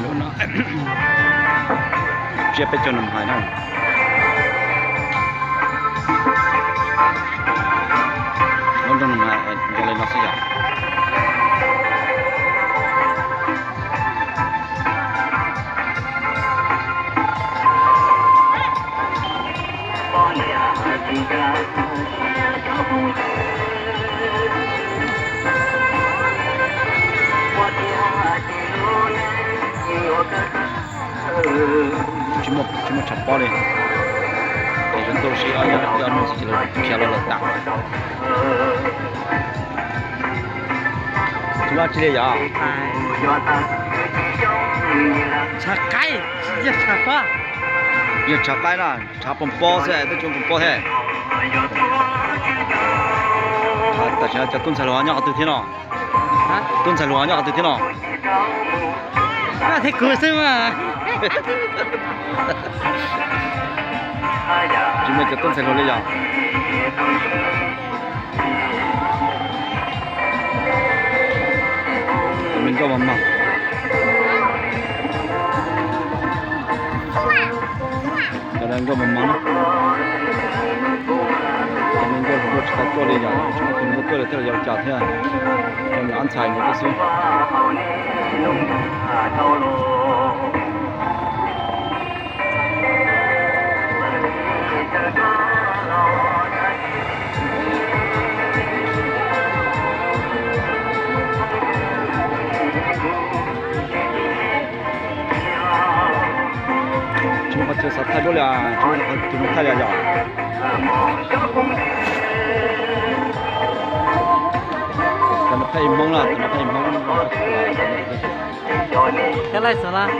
Lub no tsiab peb caug nus hais na. Lub nroog nus hais zoo li no xwb yom. Tsis muaj tshav pob li. Es zoo nkauj si ob nub tsis khiav los lawm tas. Tus lab tsi li yom? Tshav qaib, tsis yog tshav pob. Yog tshav qaib na, tshav pom pob xwb, twb tsis muaj pom pob thiab. Tam sim no cov tub ntxhais hluas nyob qhov twg thiab no? Tub ntxhais hluas nyob qhov twg thiab no? Koj thiab kuv xwb mas. Tsis muaj cov tub ntxhais hluas li yom. Cov me nkauj mas mas. Cov me nkauj mas mas na. Cov me nkauj hluas nkauj tsis tau tuaj li yom, tsis muaj tus nkauj tuaj li thiaj li yuav cas thiab. Cov me ob ntxhais nkawd tuaj xwb. Tsis muaj qhov chaw xav thaij duab li, tsis muaj qhov chaw thaij li yom. Tam no pheej Hmoob na, tam no pheej Hmoob. Thiab laij xav laj.